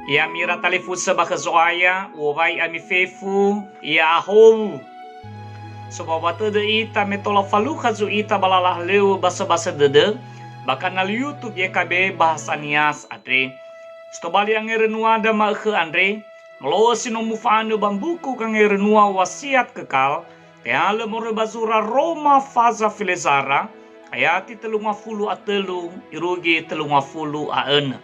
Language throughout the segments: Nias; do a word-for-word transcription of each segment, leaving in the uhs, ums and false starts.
Ya'ami ira talifusö ba khö Zo'aya, u'owai ami fefu, ya'ahowu. Sobawa tödö ita me tola falukha zui ita ba lala halöŵö basöbasö dödö, ba kanal YouTube Y K B Bahasa Nias andre. Si tobali angerönua ndra ma'ökhö andre, molo'ö si no mufa'anö ba mbuku Gangerönua Wasiat Kekal, te'alö moroi ba zura Roma faza felezara, ayati tölu ngafulu a tölu irugi tölu ngafulu a önö.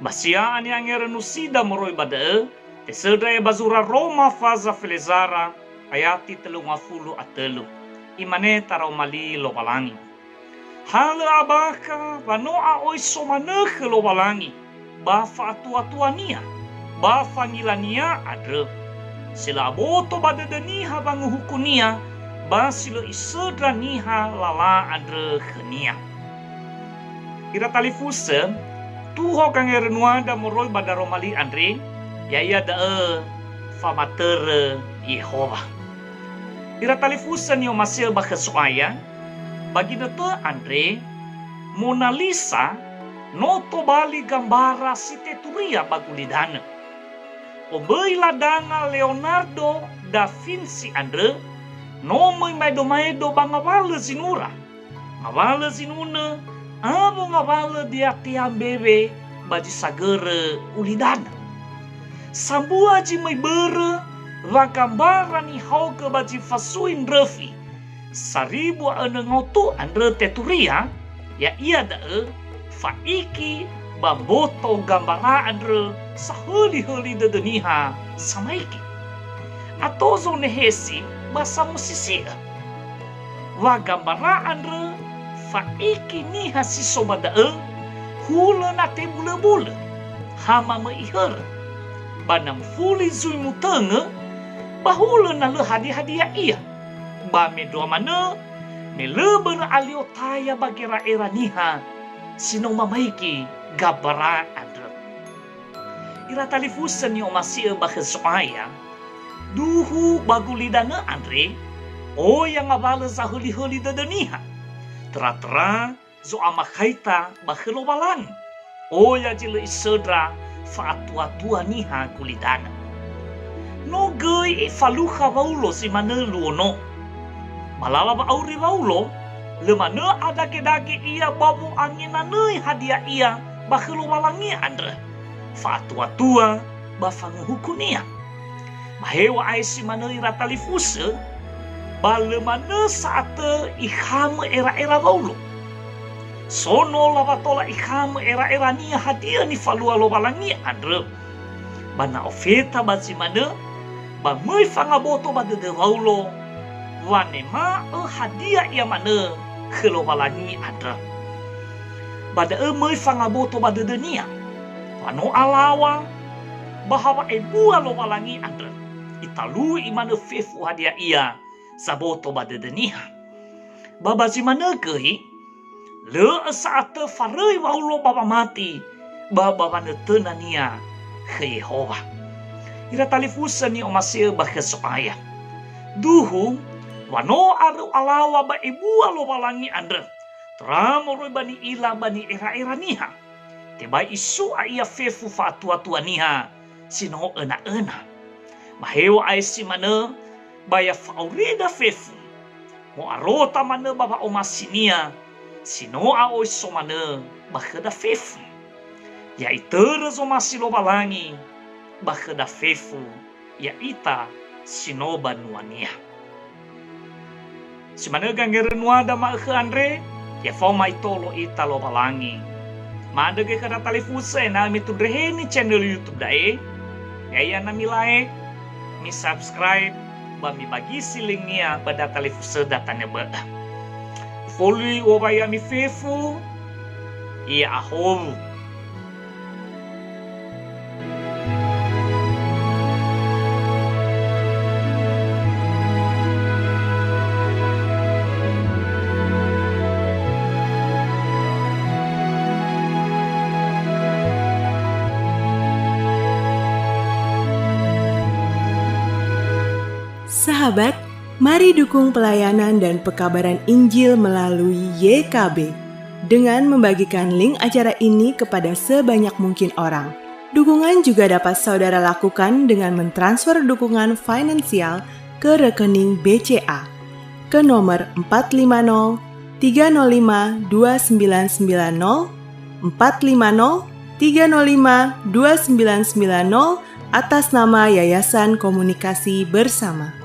Ba sia'a ni'angerönusida moroi ba da'ö, tesöndra ia ba zura Roma faza felezara, ayati tölu ngafulu a tölu. Imane taroma li Lowalangi. Halö abakha wa no a'oi so manö khö Lowalangi, ba fa'atuatua-Nia, ba fangila-Nia andrö. Si lö aboto ba dödö niha wanguhuku-Nia, ba si lö isöndra niha lala andrö khö-Nia. Ira talifusö, tuho gangerönuandra moroi ba daroma li andre, ya'ia da'ö famatörö Yehowa. Ira talifusö ni'omasi'ö ba khö So'aya, ba ginötö andre, Mona Lisa no tobali gambara si teturia ba gulidanö. Omböi ladanga Leonardo da Vinci andrö, no möi maedo-maedo ba ngawalö zinura, ngawalö zinunö, awö ngawalö deatea mbewe ba zi sagörö ulidanö. Sambua zi möi börö wa gambara nihaogö ba zi fasui ndröfi, saribu a önö ngaotu andrö teturia, ya'ia da'ö fa'iki ba mboto gambara andrö sahöli-höli dödö niha samaigi. Ato zonehesi ba samosisi'ö. Wa gambara andrö fa'iki niha si so ba da'ö, hulö na tebulöbulö, ha mamöi ihörö. Ba na mufuli zui mutöngö, ba hulö na lö hadia-hadia ia. Ba mendrua manö, me lö börö alio taya ba gera'era niha si no mamaigi gambara andrö. Ira talifusö ni'omasi'ö ba khö So'aya, duhu ba gulidanö andre, oya ngawalö zahöli-höli dödö niha. Töra-töra zo'amakhaita ba khö Lowalangi, oya zi lö isöndra fa'atua-tua niha gulidanö. No göi ifalukha Waulo zi manö luo no. Ba lala wa'auri Waulo, lö manö adage-dage ia ba wo'angenanöi hadia ia ba khö Lowalangi andrö, fa'atua-tua ba fanguhuku-Nia. Ba hew̃a'ae si manö ira talifusö, ba lö manö sa'atö ikhamö era'era Waulo. So no lawatola ikhamö era'erania hadia nifalua Lowalangi andrö. Ba na ofeta ba zi manö, ba möi fangaboto ba dödö Waulo, wanema'ö hadia ia manö khö Lowalangi andrö. Ba da'ö möi fangaboto ba dödönia, wa no alaŵa, ba ha wa'ebua Lowalangi andrö, italui manö fefu hadia ia zaboto ba dödö niha. Ba ba zi manö göi, lö'ö sa'atö faröi Waulo ba wamati, ba ba wanötönania khö Yehowa. Ira talifusö ni'omasi'ö ba khö So'aya. Duhu, wa no aröu alaŵa ba ebua Lowalangi andrö, töra moroi ba ni'ila ba ni'era'era niha. Tebai isu'a ia fefu fa'atua-tua niha si no öna-öna. Ba hew̃a'ae si manö, ba ya fa'aurida fefu, mo'arota manö ba wa'omasinia, si no a'oi so manö ba khöda fefu. Ya itörö zomasi Lowalangi ba khöda fefu, ya'ita si no banuania. Si manö gangerönuada ma'ökhö andre, ya faoma itolo ita Lowalangi. Ma'andrö göi khöda talifusö ena'ö mitundreheni channel YouTube da'e, ya'ia na mi-like, mi-subscribe, ba mibagisi linknia ba da talifusöda tanö bö'ö. Ufoli u'owai ami fefu, ya'ahowu. Sahabat, mari dukung pelayanan dan pekabaran Injil melalui Y K B dengan membagikan link acara ini kepada sebanyak mungkin orang. Dukungan juga dapat saudara lakukan dengan mentransfer dukungan finansial ke rekening B C A ke nomor empat lima nol tiga nol lima dua sembilan sembilan nol, empat lima nol tiga nol lima dua sembilan sembilan nol, atas nama Yayasan Komunikasi Bersama.